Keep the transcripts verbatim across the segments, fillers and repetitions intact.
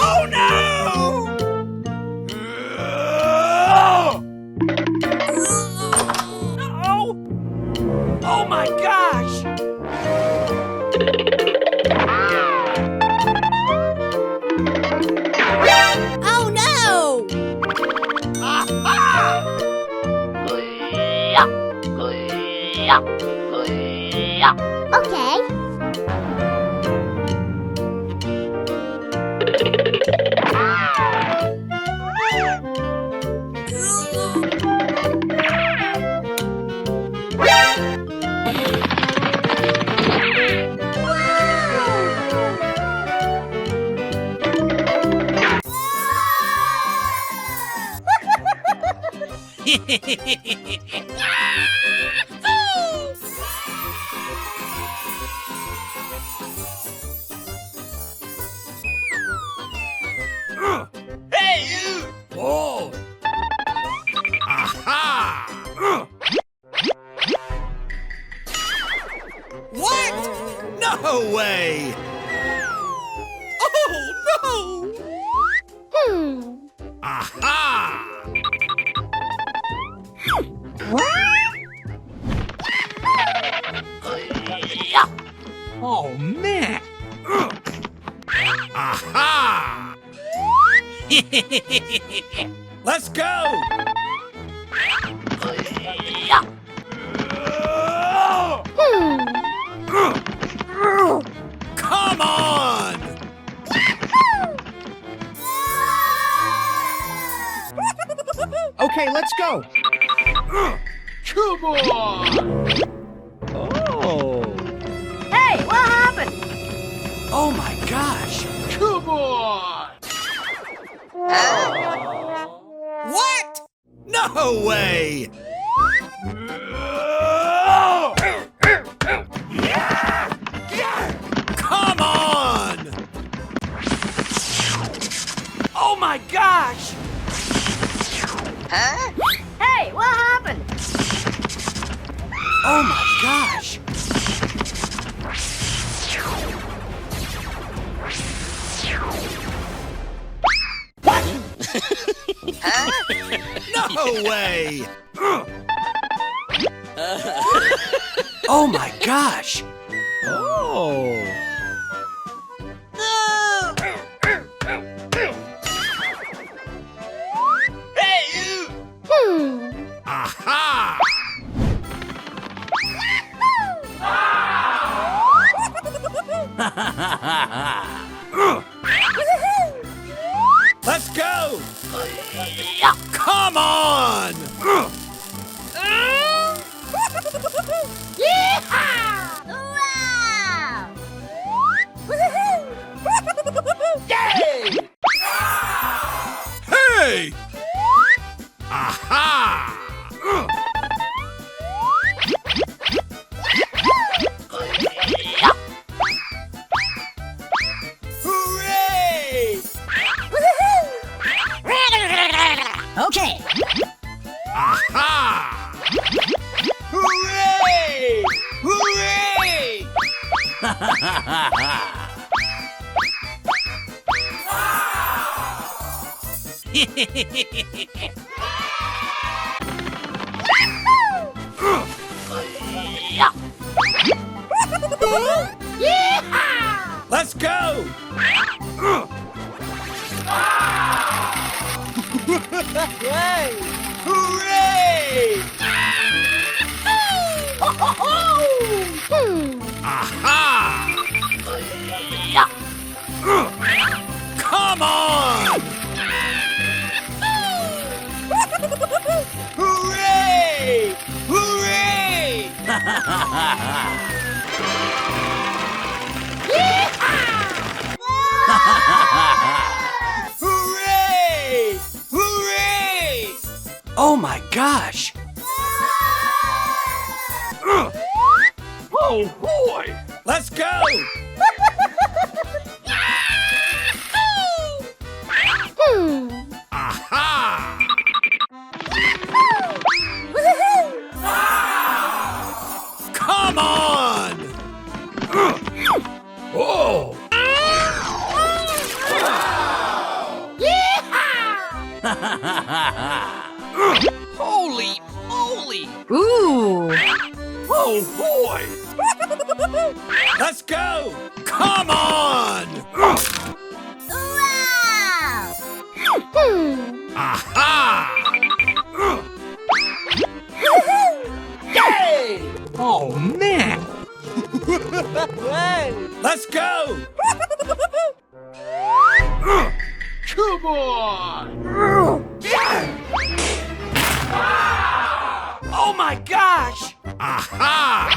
Oh no! Oh! Oh my gosh! Oh no! Aha! Okay. Hey, you! Oh! Aha! What? No way! Oh, no! Hmm. Aha! Oh, man! Aha! Let's go! Hmm. Come on! Okay, let's go. Come on! Oh. Hey, what happened? Oh my gosh! Come on! What? No way! Come on! Oh my gosh! Huh? Hey, what happened? Oh my gosh! What? Huh? No way! Oh my gosh! Oh! Hey, you! Hmm. Aha! Let's go! Come on! Yeehaw! Wow! Yay! Hey! Aha! Hooray! Okay. Aha! Hooray! Hooray! Let's go! Hey! Hooray! Hooray! Hooray! Oh my gosh! Oh boy! Let's go! Hmm. Aha! Woohoo! Come on! Oh! Yeehaw! Holy moly! Ooh! Oh boy! Let's go! Come on! Wow! Hmm. Aha! Yay! Oh man! Let's go! Come on! Oh my gosh! Aha!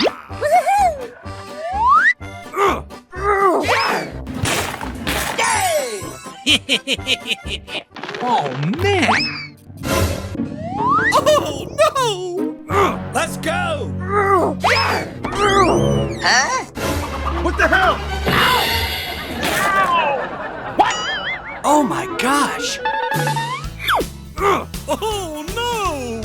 Oh man! Oh no! Let's go! Huh? What the hell? What? Oh my gosh! Oh no!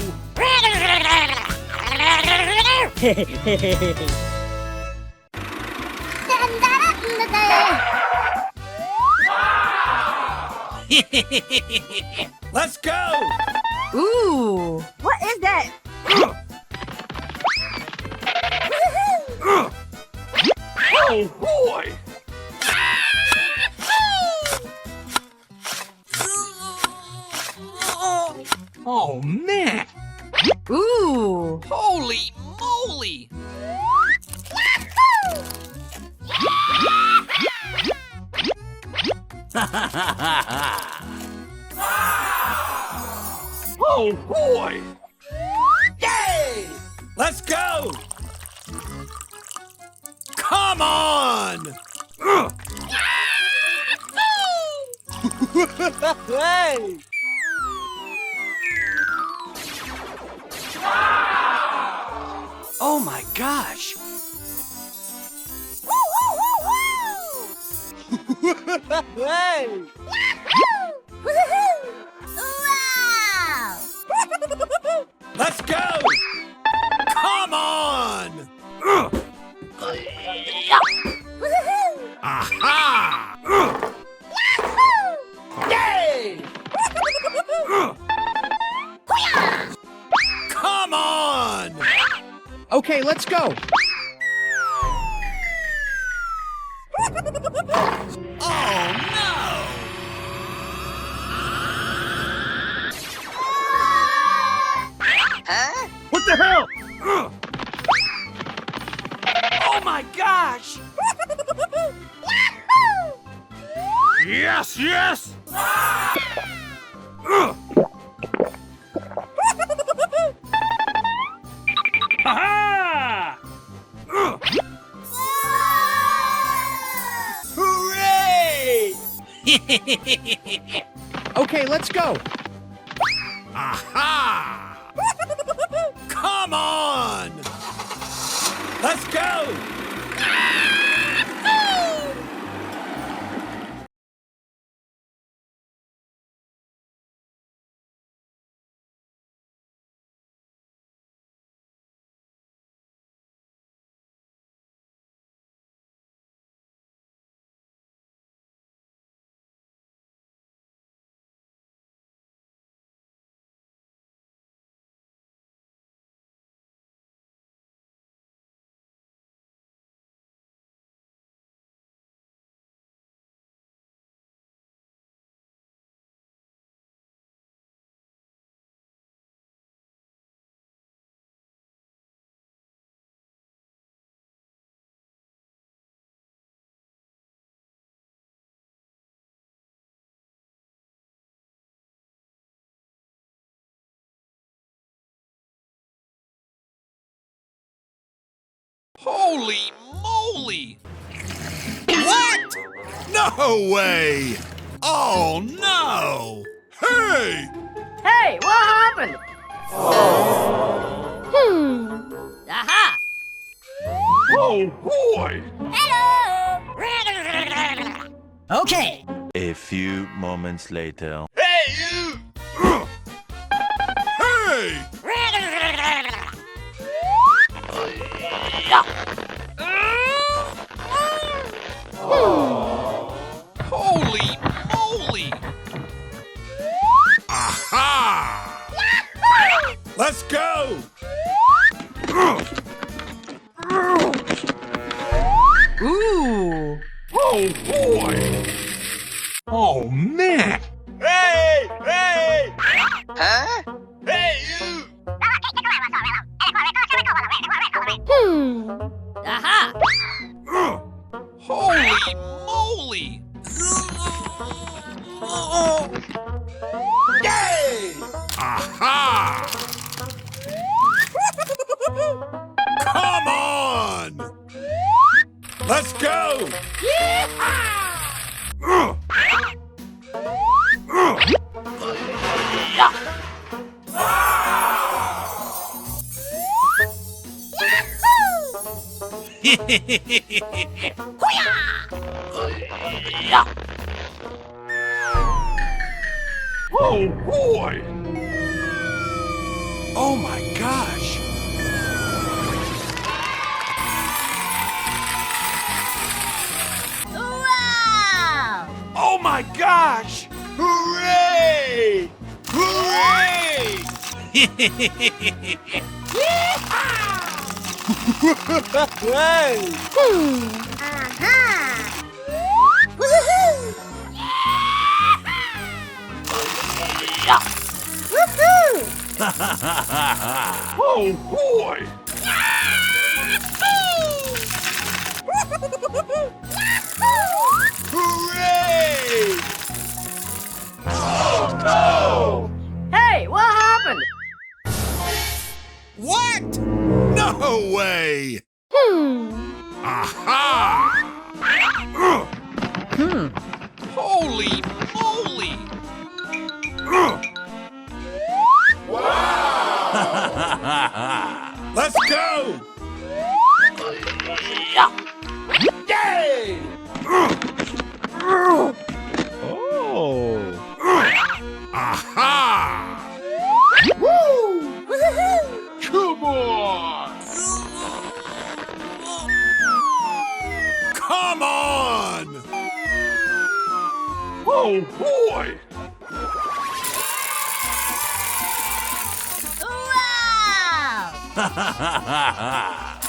Let's go! Ooh, what is that? Oh boy! Oh man! Ooh! Holy moly! Oh boy! Yay! Let's go! Come on! Hey! Oh my gosh! Hey! Wow! Let's go! Come on! Aha! Yay! Come on! Okay, let's go. Oh no! Huh? What the hell? Oh my gosh! Yes, yes! Ha-ha! Hooray! Okay, let's go. Aha! Come on! Let's go! Holy moly! What? No way! Oh no! Hey! Hey, what happened? Hmm. Aha! Oh boy! Hello! Okay. A few moments later. Hey, you! Hey! Holy moly! Aha! Let's go! Ooh. Oh boy! Oh man! Hey! Hey! Huh? Hey, you! Hmm. Aha! Holy moly! Yay! Aha! Come on! Let's go! Yeehaw! Oh boy! Oh my gosh! Wow! Oh my gosh! Hooray! Hooray! Yeehaw! Hmm. Aha! Woohoo! Woohoo! Oh boy! Hooray! Oh no! Hey, what happened? What? No way! Hmm. Aha! Hmm. Holy moly! Wow! Let's go! Yay! Oh! Aha! Woo! Woohoo! Come on! Come on! Oh boy! Wow!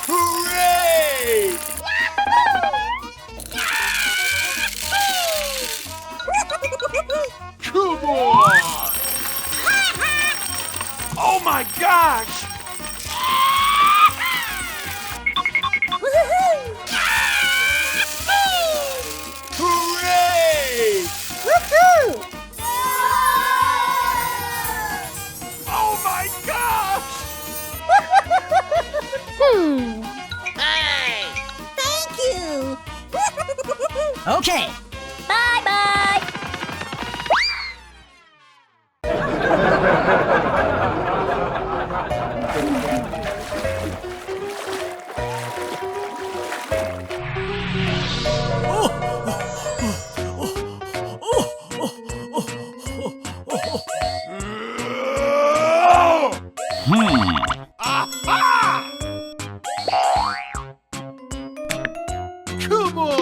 Hooray! Come on! Oh my gosh! Woohoo! Hooray! Woohoo! Oh my gosh! Hmm. Hey! Thank you! Okay. Bye bye! Hmm. Aha! Come on!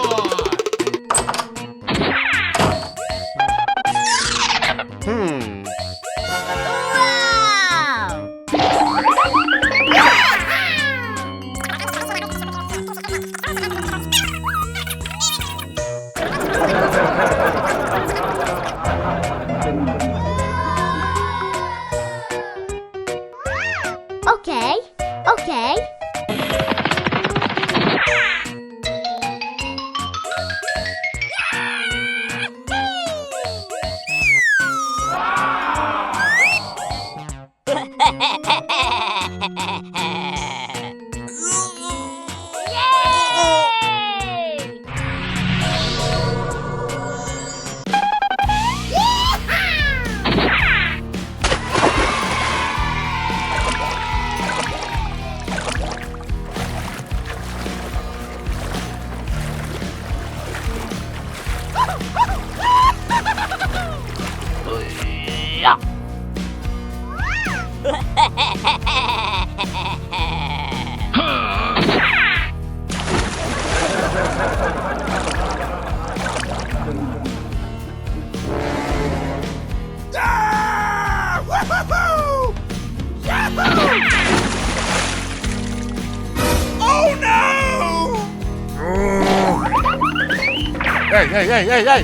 Hey, hey, hey, hey, hey!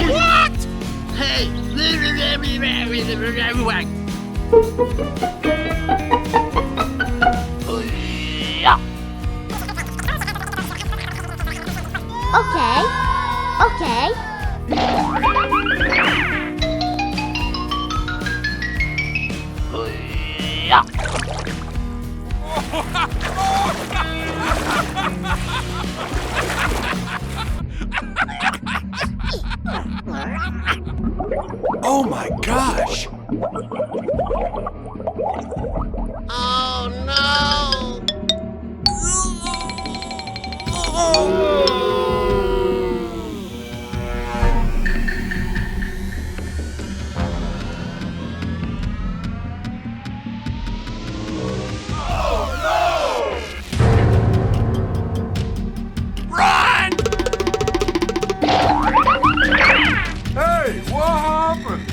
What? Hey! Okay, okay. Oh my gosh! Oh no! Run! Hey, what happened?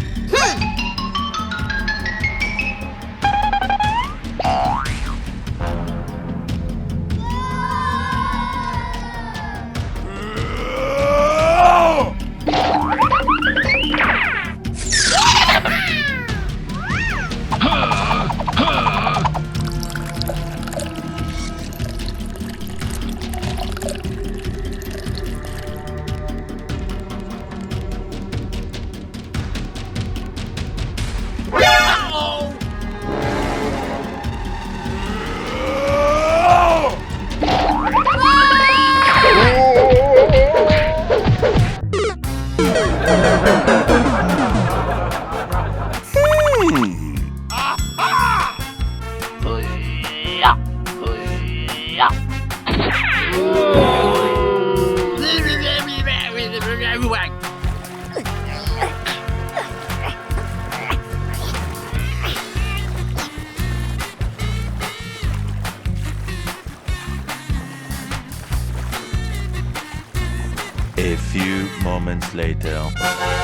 A few moments later. Wow!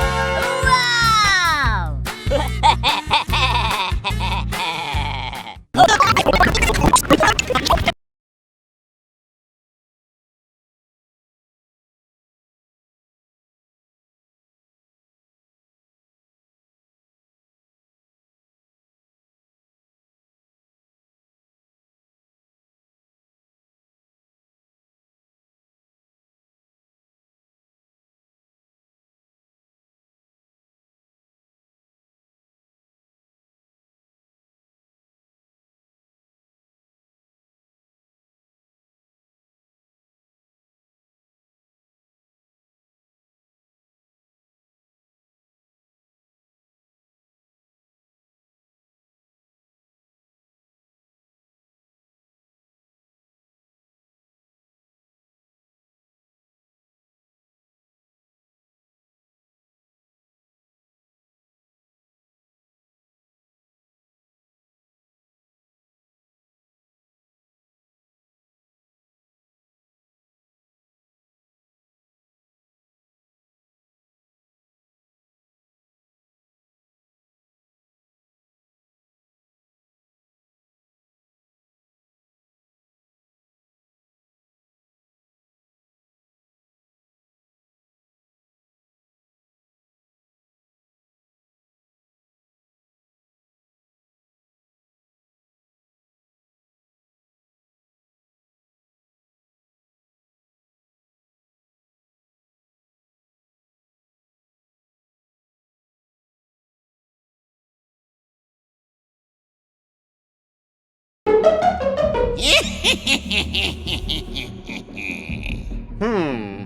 Hmm.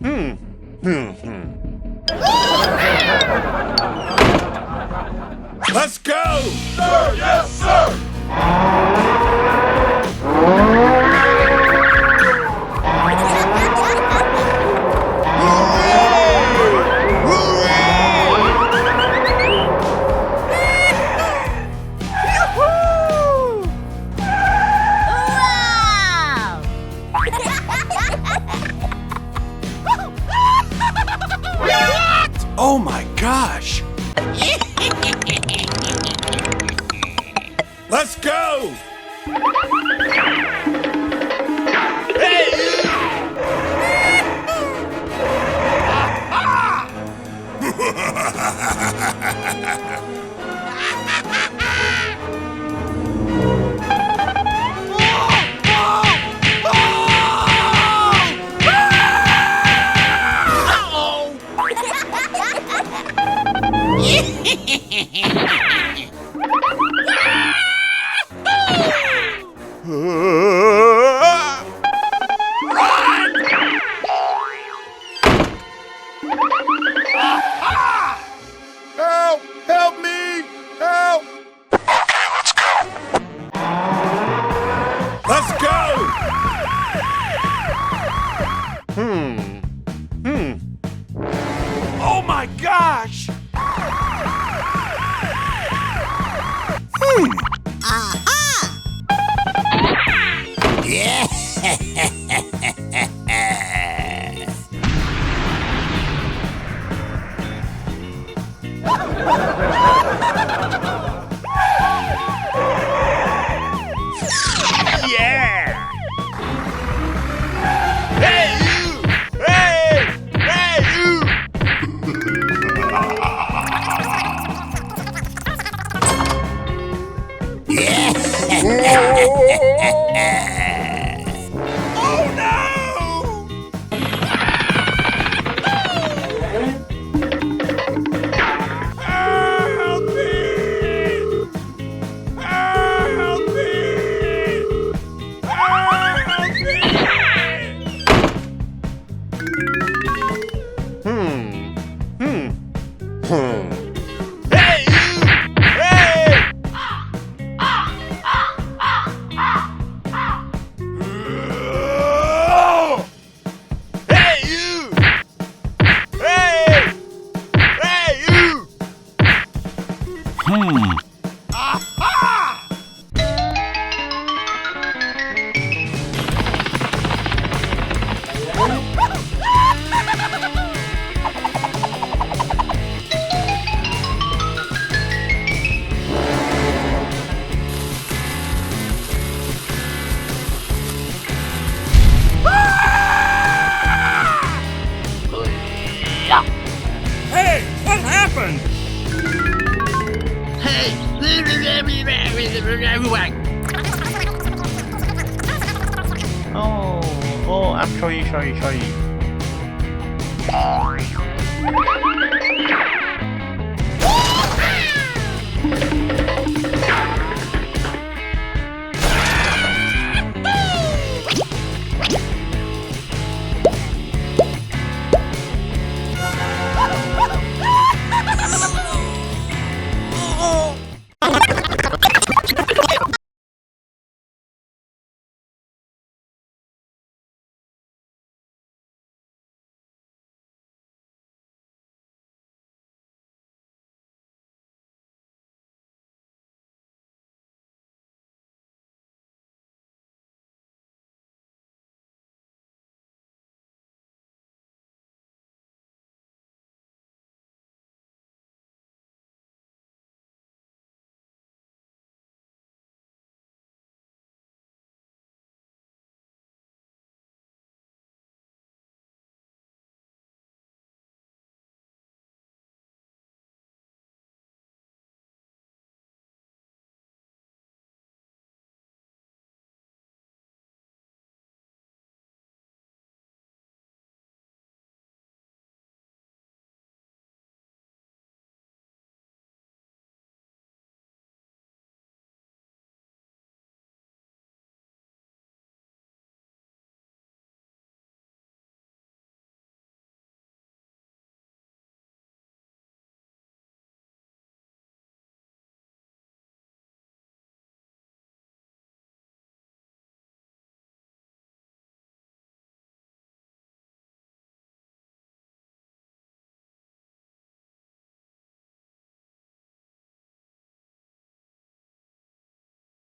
Hmm. Hmm. Hmm. Let's go! Sir, yes, sir! Oh my gosh! Let's go! Let's go! Hmm. Hmm. Oh my gosh! Hmm. Aha! Yeah! Yeah! Hey, you! Hey! Hey, you! Oh, no! Help me! Help me! Help me! Hmm. Hmm. Hmm. Hey, you! Hey! Hey, you! Hey! Hey, you! Hmm. Aha! Hey, what happened? Hey! Oh, oh, I'm sorry, sorry, sorry.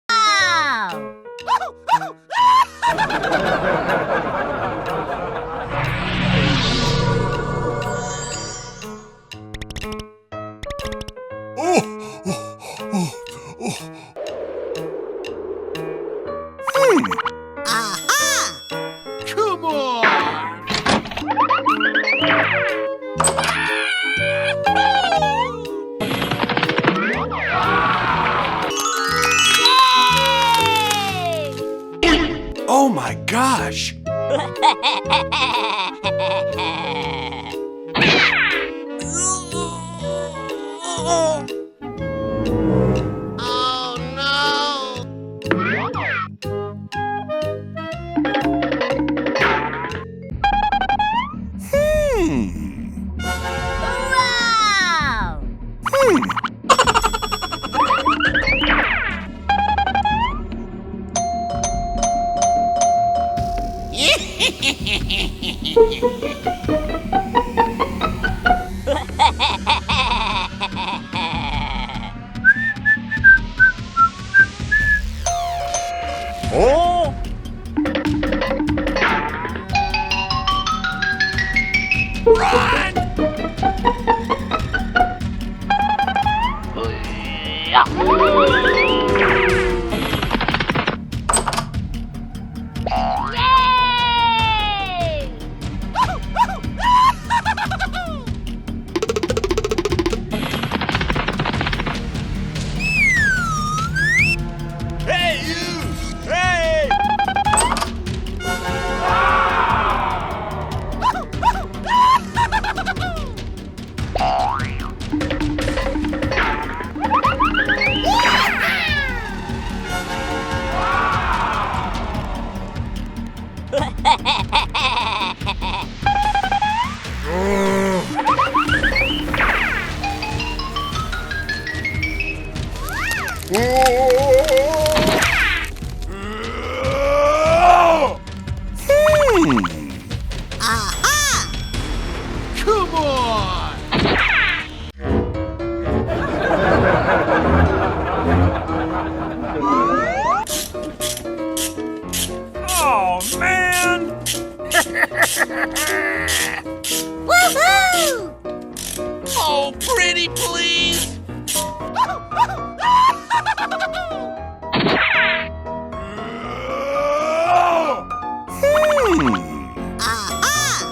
Wow! Oh, oh, oh, oh. Hmm. Aha! Come on! Oh my gosh! Oh, no! Hmm. Wow! Hmm. Oh! Run! Hey, you! Hey! Hmm. Aha! Come on! Oh, man! Woohoo! Oh, pretty please! Hmm. Aha!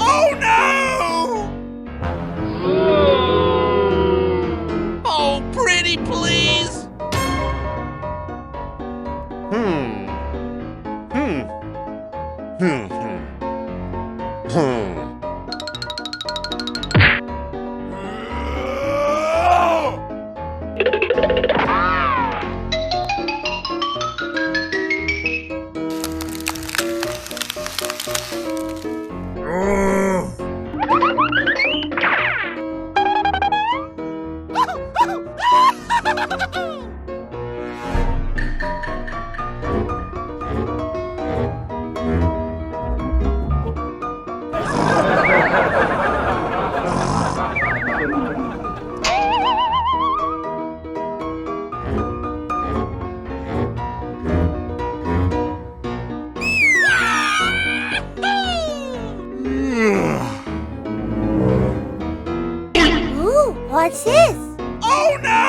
Oh, no! Oh, pretty please! Hmm. Hmm. Hmm, hmm. Hmm. Ooh, what's this? Oh, no!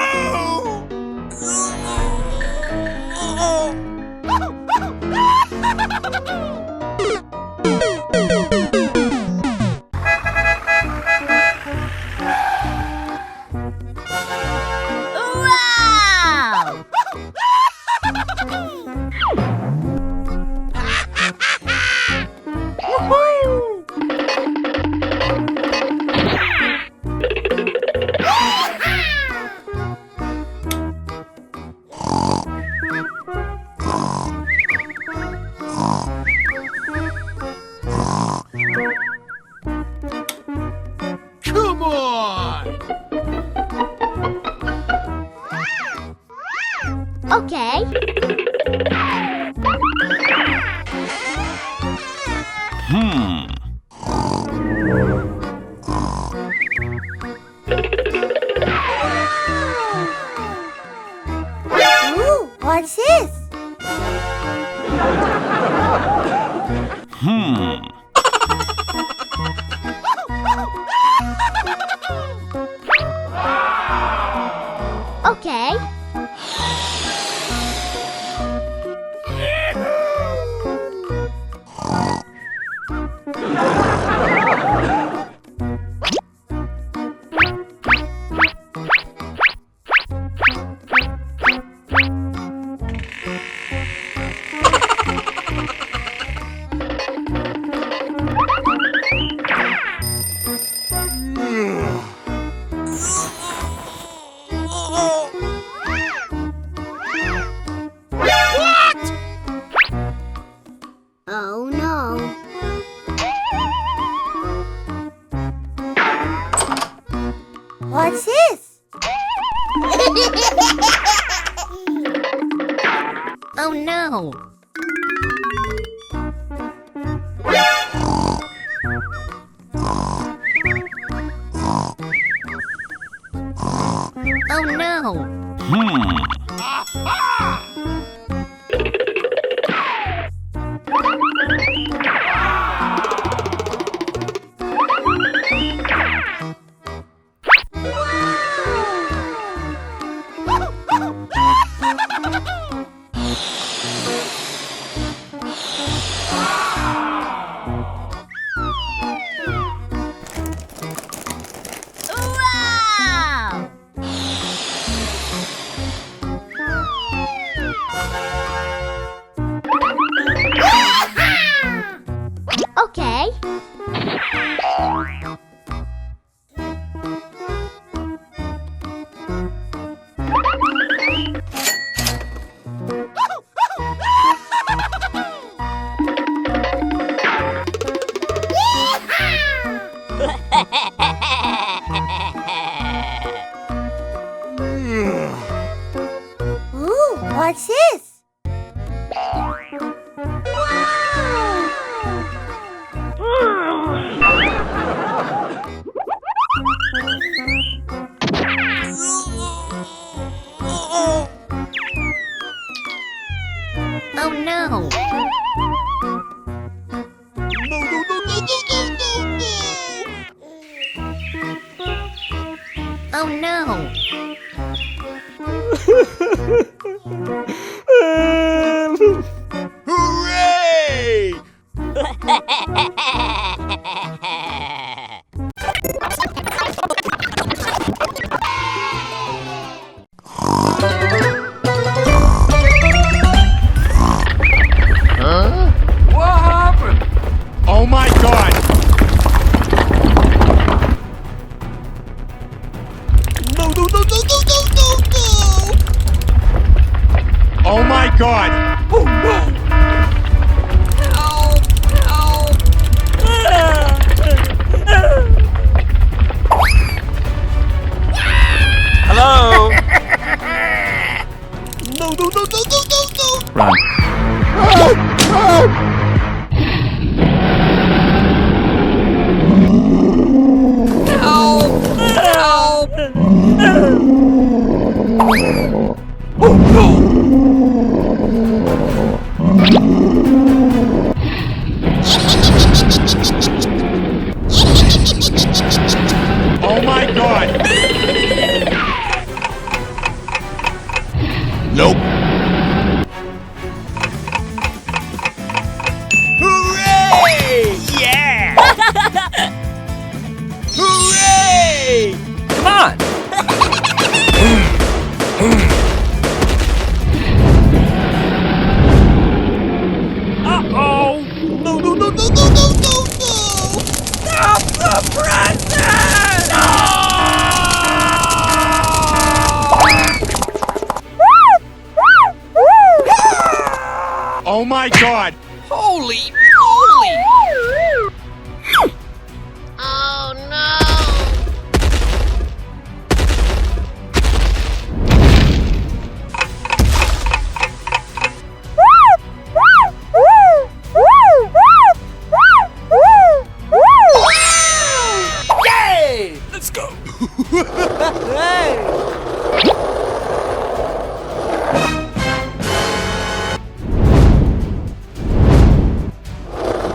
Wow! Come on! Okay. Hmm. Ooh, what's this? Hmm. Okay. Oh no! Oh no! Hmm. Wow! Okay. Ooh, what's this? Oh no! No, no, no, no. Oh no! Hooray! Huh? What happened? Oh my God! No, no, no! Oh my God! Oh no! Help! Help! Hello? No, no, no, no, no, no, no! Run. Help! Help! Oh, no! Oh my God! Nope. Hooray! Yeah! Hooray! Come on! Uh-oh! No, no, no, no! Stop the presses! No! Oh my God! Holy moly! Oh no! Yay! Let's go! Hey!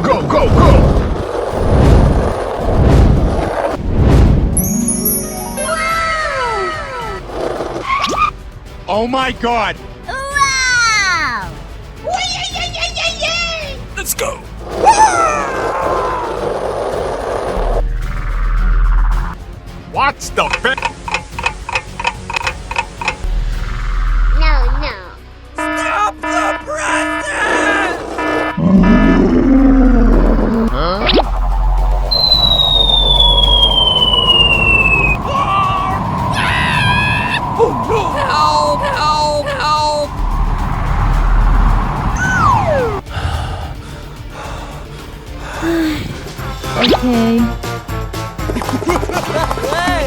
Go, go, go! Oh my God! Wow! Let's go! What's the fi- No, no. Stop the presses! Huh? Oh, no! Help! Help! Help! Okay. Hey!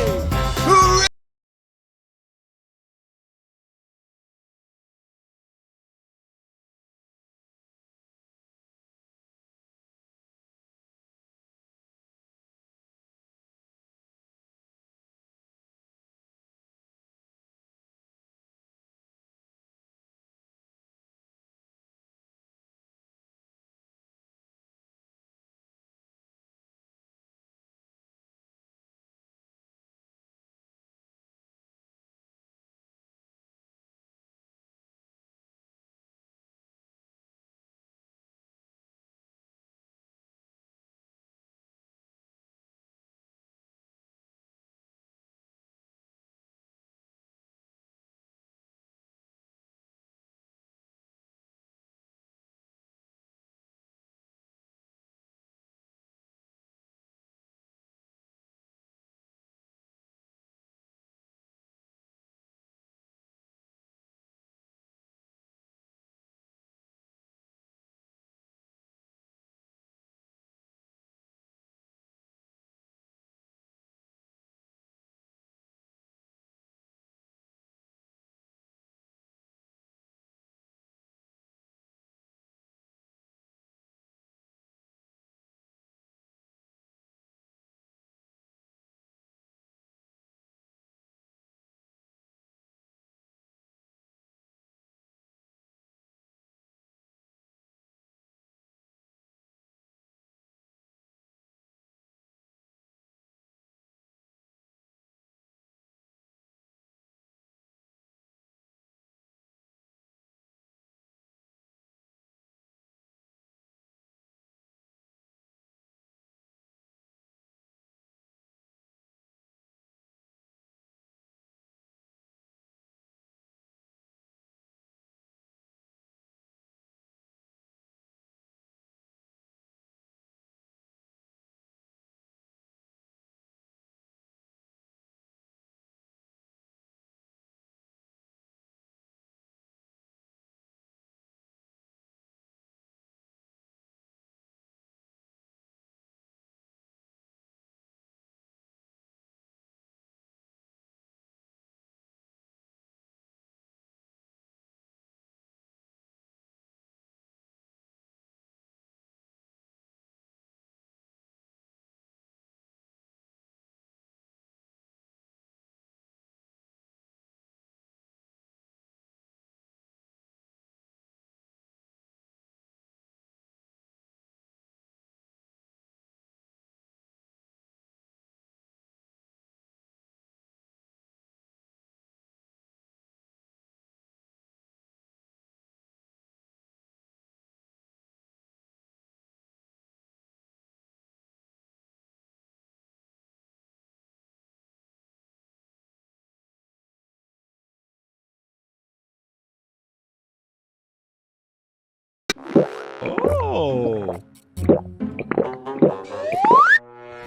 Oh.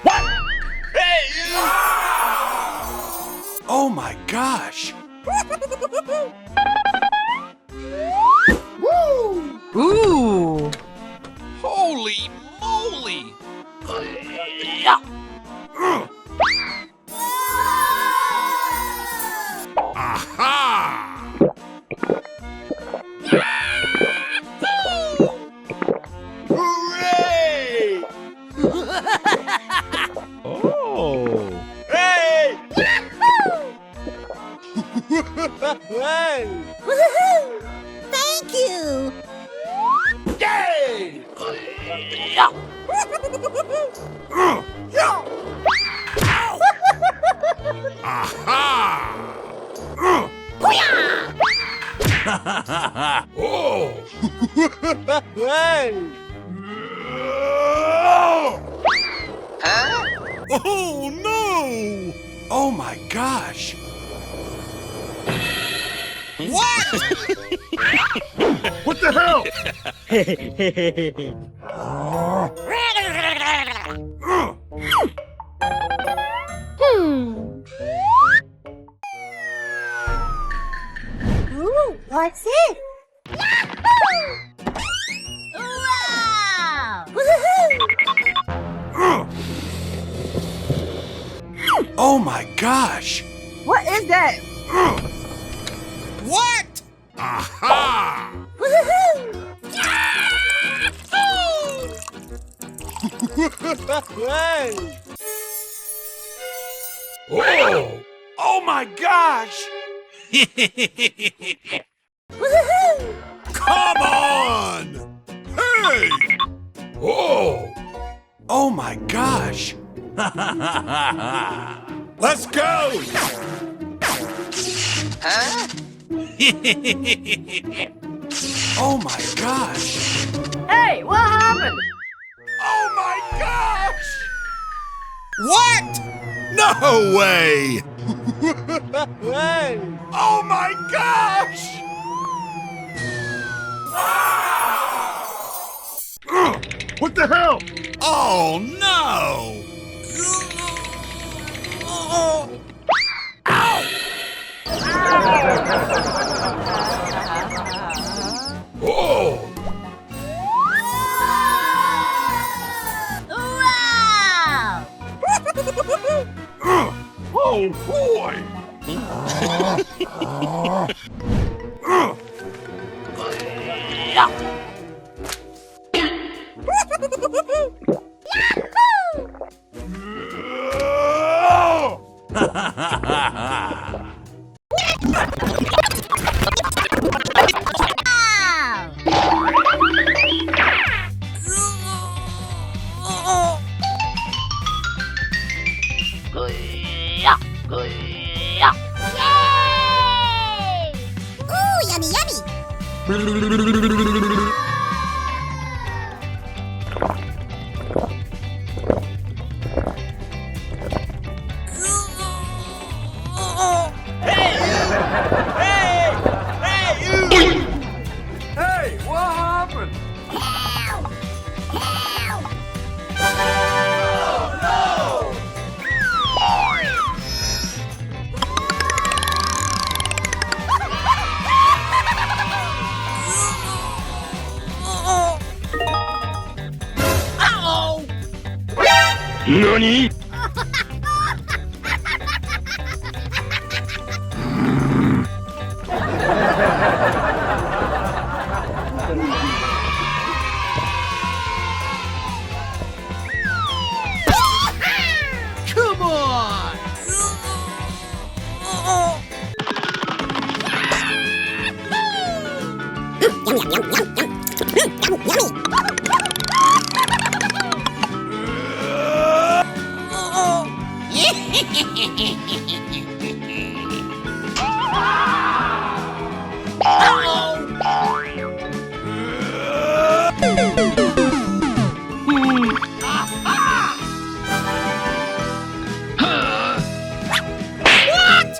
What? Hey! Oh my gosh! Woo! Ooh! Holy moly! Aha! Hooray! Oh! Hey! Hey! Woohoo! Thank you! Yay! Aha! Hoo-yah! Oh! Hey! Huh? Oh, no! Oh my gosh! What? What the hell? Hmm. Ooh, what's it? Yahoo! Wow! Woohoo! Oh my gosh! What is that? What? Aha! Woohoo! Yahoo! Oh! Oh my gosh! Woohoo! Come on! Hey! Oh! Oh my gosh! Let's go! Huh? Oh my gosh! Hey, what happened? Oh my gosh! What? No way! Hey! Oh my gosh! Ugh, what the hell? Oh no! Ow! Oh! Wow! Oh boy! Yay! Ooh, yummy, yummy! Hey, you! Hey! Hey, you! Hey, what happened? Help! Help! Oh, no! Nani? Come on! Yum, yum, yum, yum, yum. Mm, yum, yummy. What?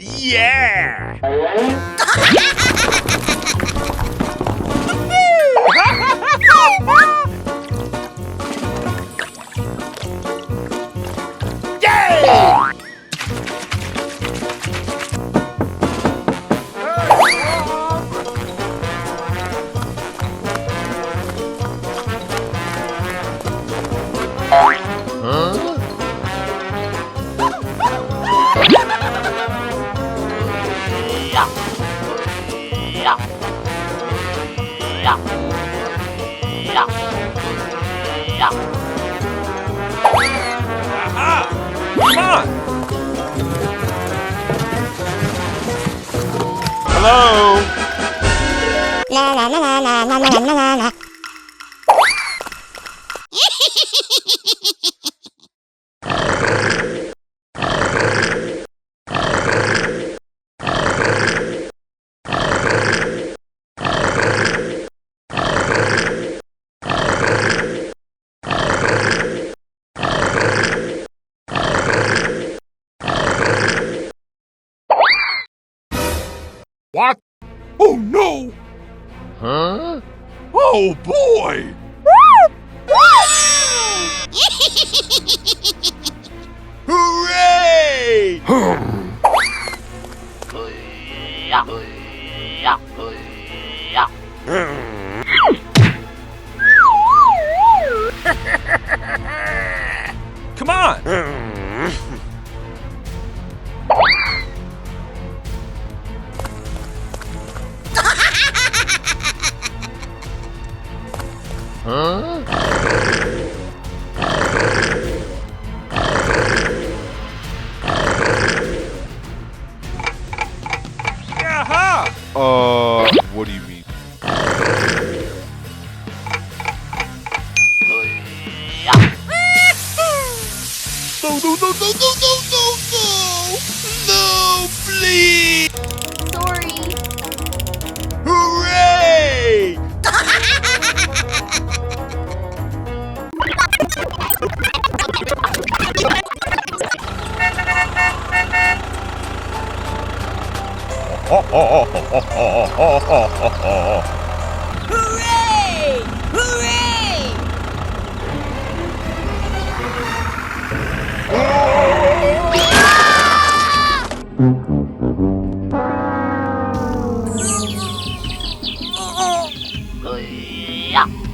Yeah! Aha! Come on! Hello? What? Oh no! Huh? Oh boy! Hooray! Come on! Huh? Aha! Uh, what do you mean? No, no, no, no, no, no, no, no! No, please! Sorry. Hooray! Hooray! Hooray!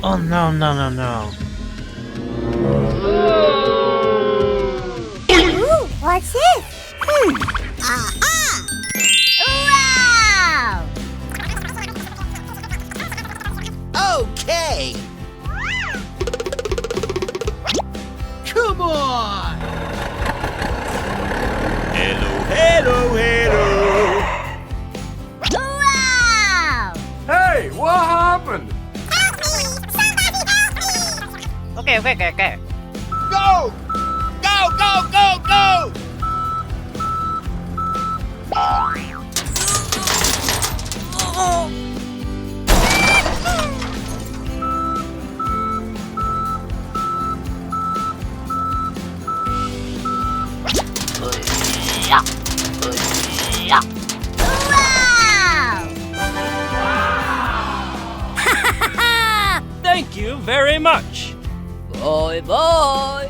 Oh, no, no, no, no. Ooh, what's this? Hmm. Aha! Wow! Okay. Come on! Hello, hello, hello! Wow! Hey, what happened? Help me! Somebody help me! Okay, okay, okay, okay. Go! Go, go, go, go! Wow! Thank you very much. Bye bye.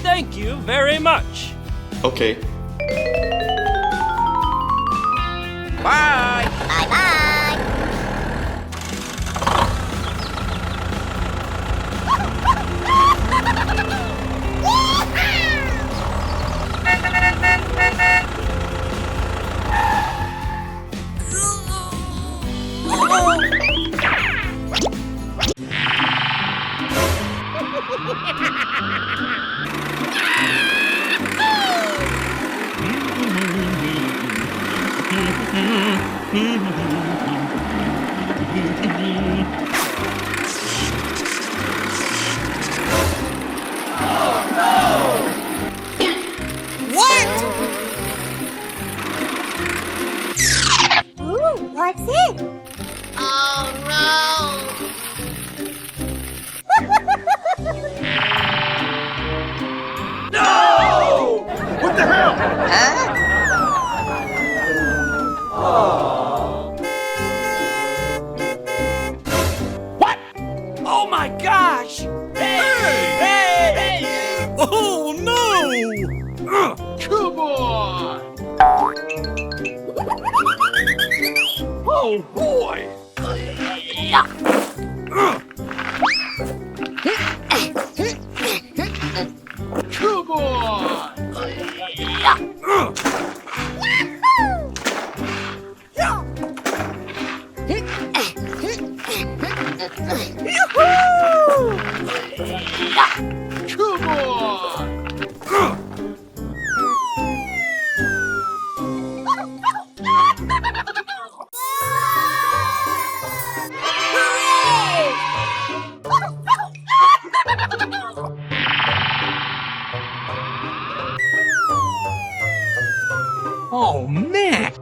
Thank you very much. Okay. Bye. Bye bye. What? Ooh, what's it? Oh no! Oh boy! Come on! Come on! Oh, man.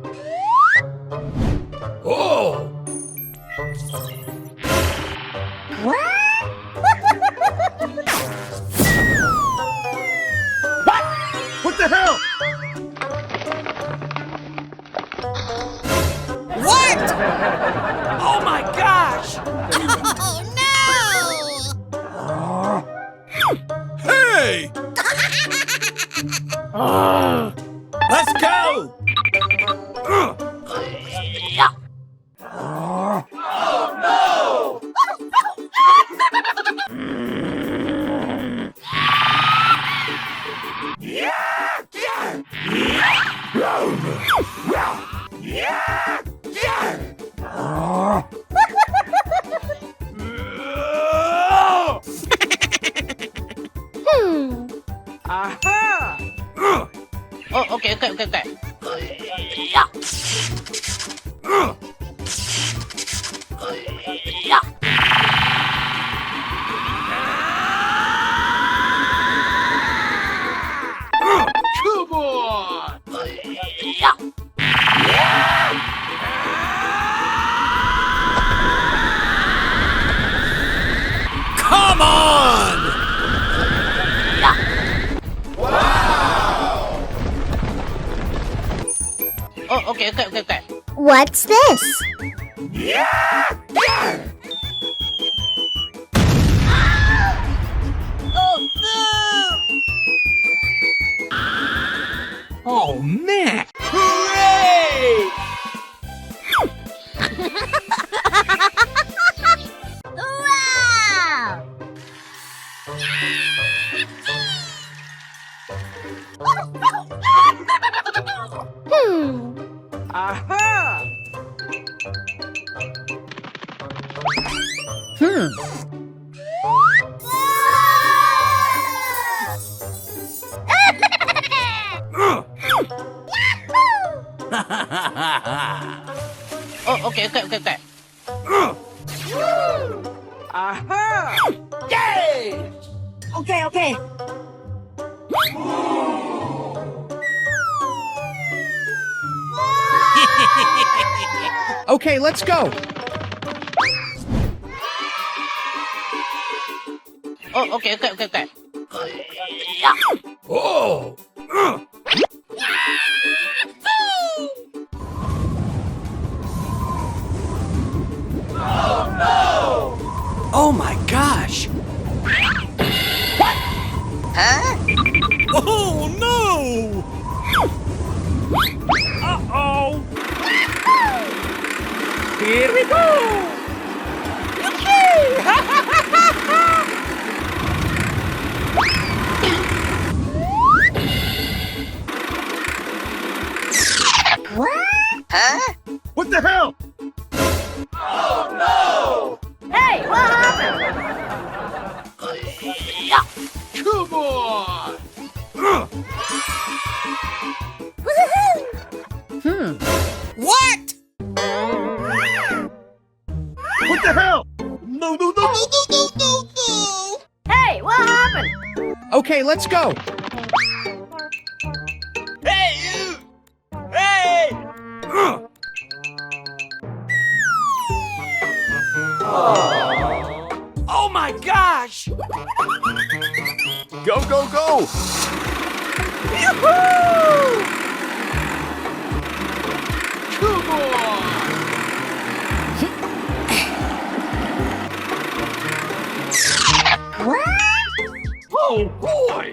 Oh. What? What the hell? What? Oh my gosh! Oh no! Hey! Let's go! Oh no! Hmm. Aha! Oh, okay, okay, okay, okay. Come on! Come on! Wow! Oh, okay, okay, okay, okay. What's this? Yeah! Yeah! Oh, no! Oh, man! Hooray! Wow! Hmm. Aha! Hmm. Oh, okay, okay, okay, okay. Aha! Yay! Okay, okay. Okay, let's go. Oh, okay, okay, okay, okay. Oh! Oh my gosh! What? Huh? Oh no! Uh-oh! Here we go! What? Huh? What the hell? Oh no! Hey, what happened? Come on! Hmm. What? What the hell? No, no, no, no, no, no, no, no! Hey, what happened? Okay, let's go. Hey, you! Hey! Oh my gosh! Go, go, go! Yoo-hoo! Come on! What? Oh boy!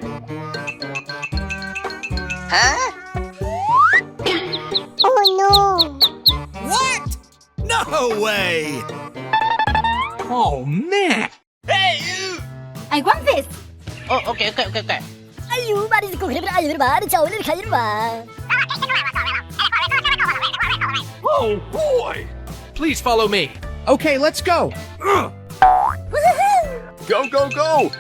Huh? Oh no! What? away. Oh, man. Hey, you! I want this. Oh, okay, okay, okay, okay. Ayu, bari ko kre, ayu, bari, chao, le, khayu, ba. Oh, boy! Please follow me. Okay, let's go. Go, go, go!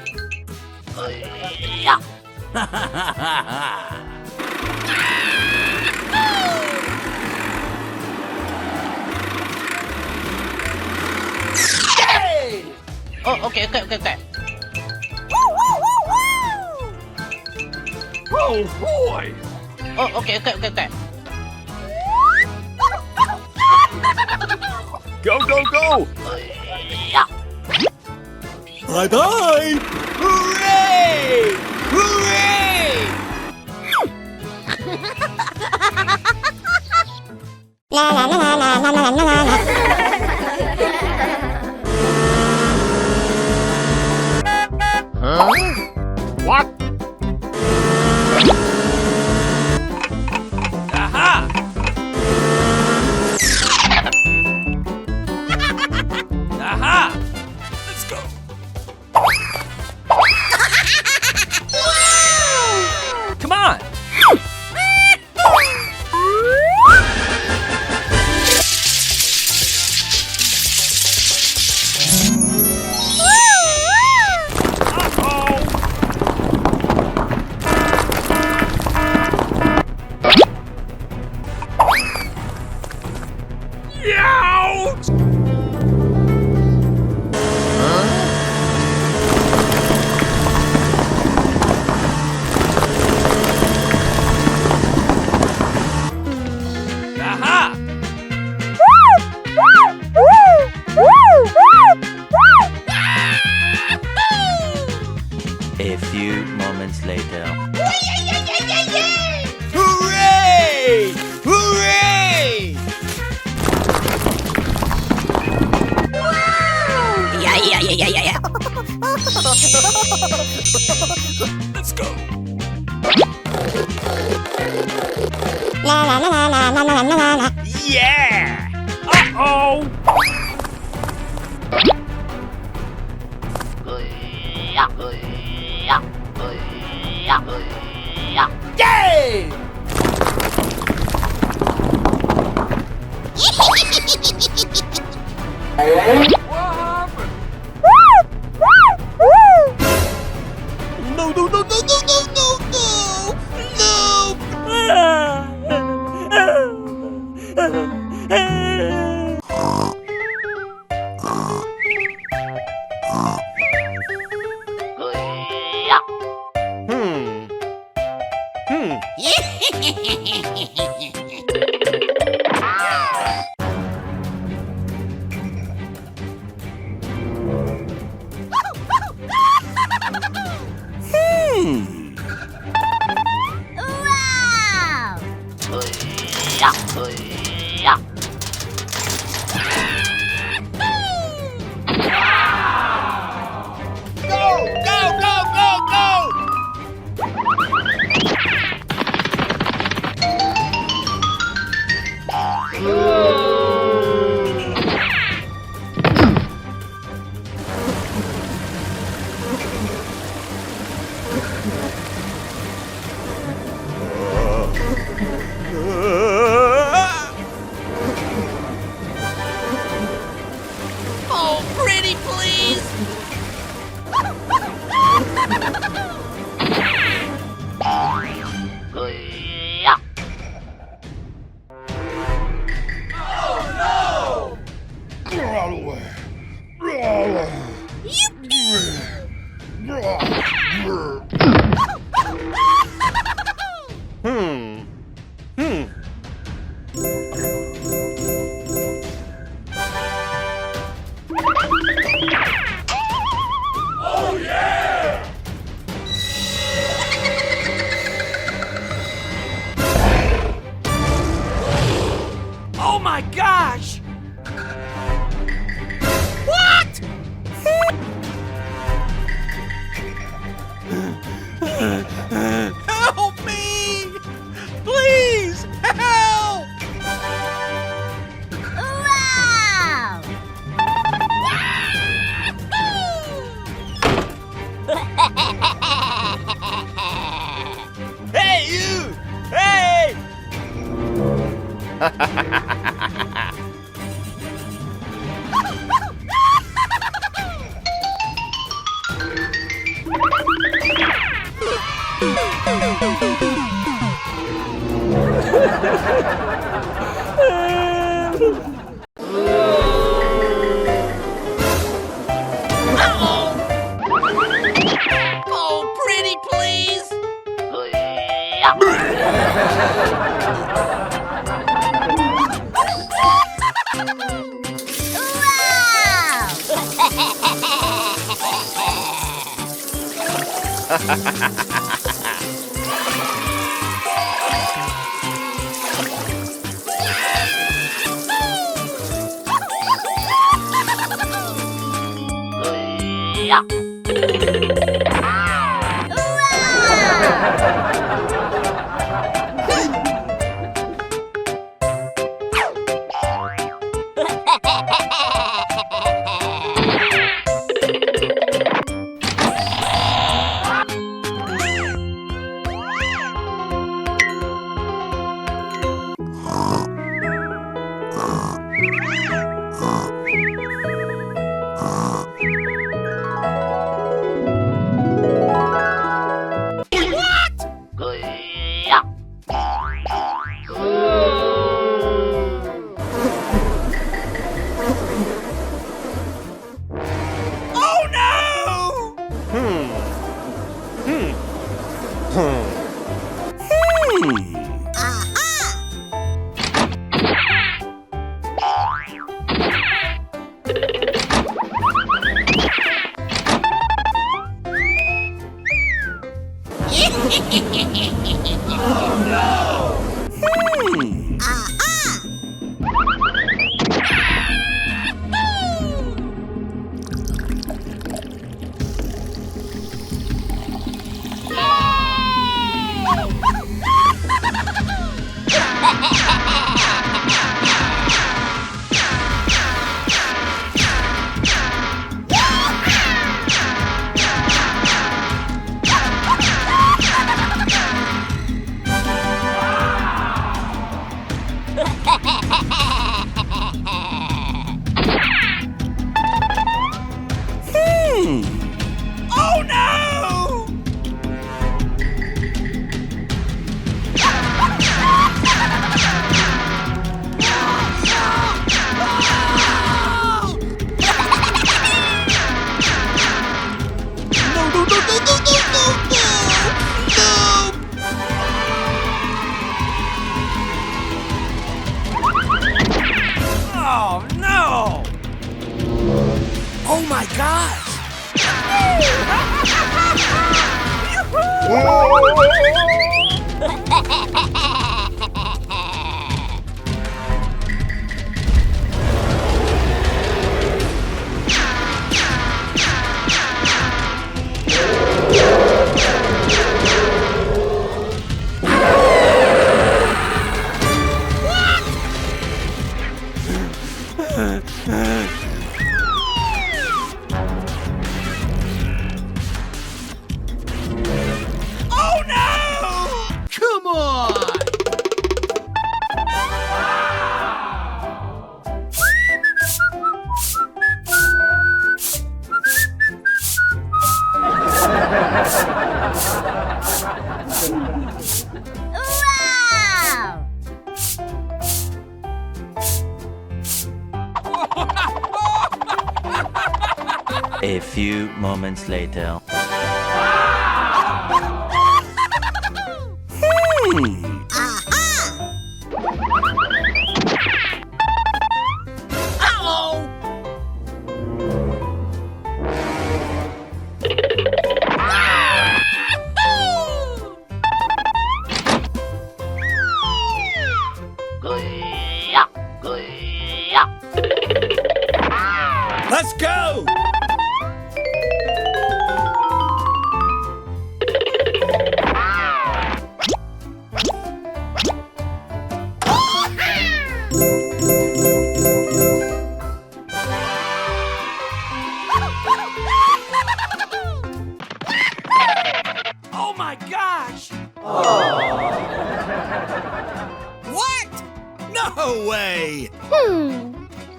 Oh, okay, okay, okay, okay. Oh, boy! Oh, okay, okay, okay, okay. Go, go, go! Bye bye! Hooray! Hooray! Huh? What? Aha! Aha! Let's go! Come on! Aha! A few moments later. Hooray! Hooray! Yeah, yeah, yeah, yeah, yeah, yeah. Let's go. La, la, la. Yeah! Uh-oh! Yay! What happened? No, no, no, no! No! Hmm. Hmm. Hmm. Wow! Go, go, go, go, go! Oh, pretty please! Hmm. Hmm. Oh, yeah! Oh my gosh! What? Help me! Please, help! Ua! Oh, pretty please! Wow! Oh no! Hmm. Hmm. Hmm. Hmm. Aha! Oh no! Hmm. Aha! Hmm. Oh no! No, no, no, no, no, no, no, no! No! Oh, no! Oh my gosh! Oh no! Come on! Wow! A few moments later. Hmm. Aha! Uh-oh! Let's go! No way! Hmm.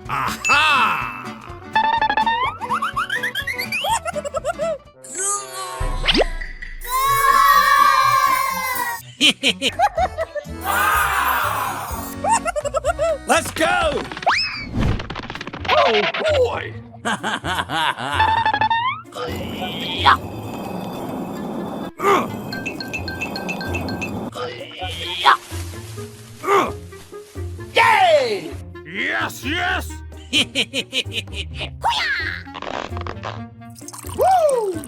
Aha! Let's go! Oh, boy! Yay! Yes, yes! Woo!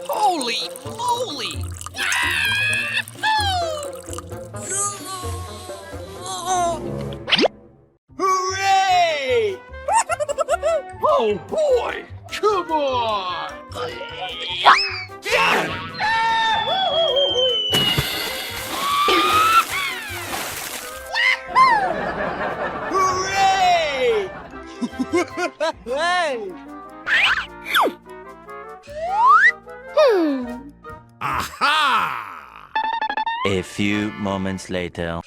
Holy moly! Hooray! Oh boy! Come on! Hooray! Hey! Hmm. Aha! A few moments later.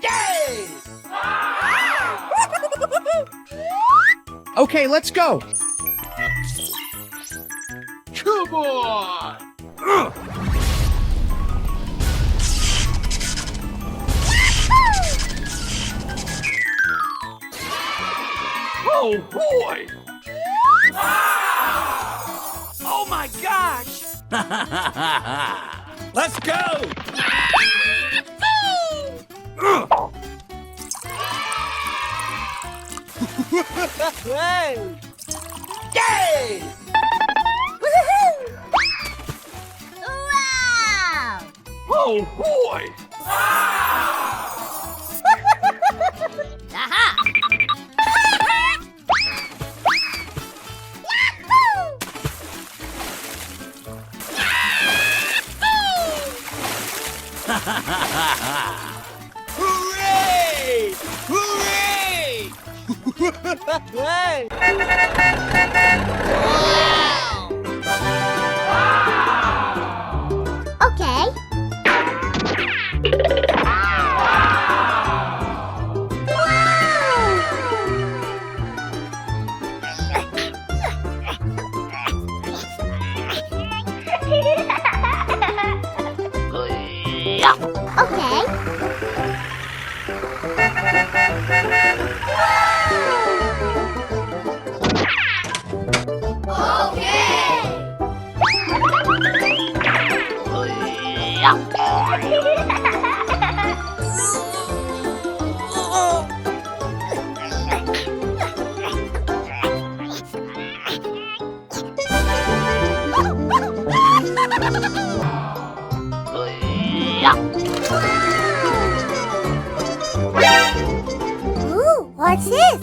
Yay! Okay, let's go. Come on! Oh boy! Oh my gosh! Let's go! Hey! Yay! Woohoo! Wow! Oh boy! Aha! Hooray! Hooray! Hey! Okay. Okay. Ooh, what's this?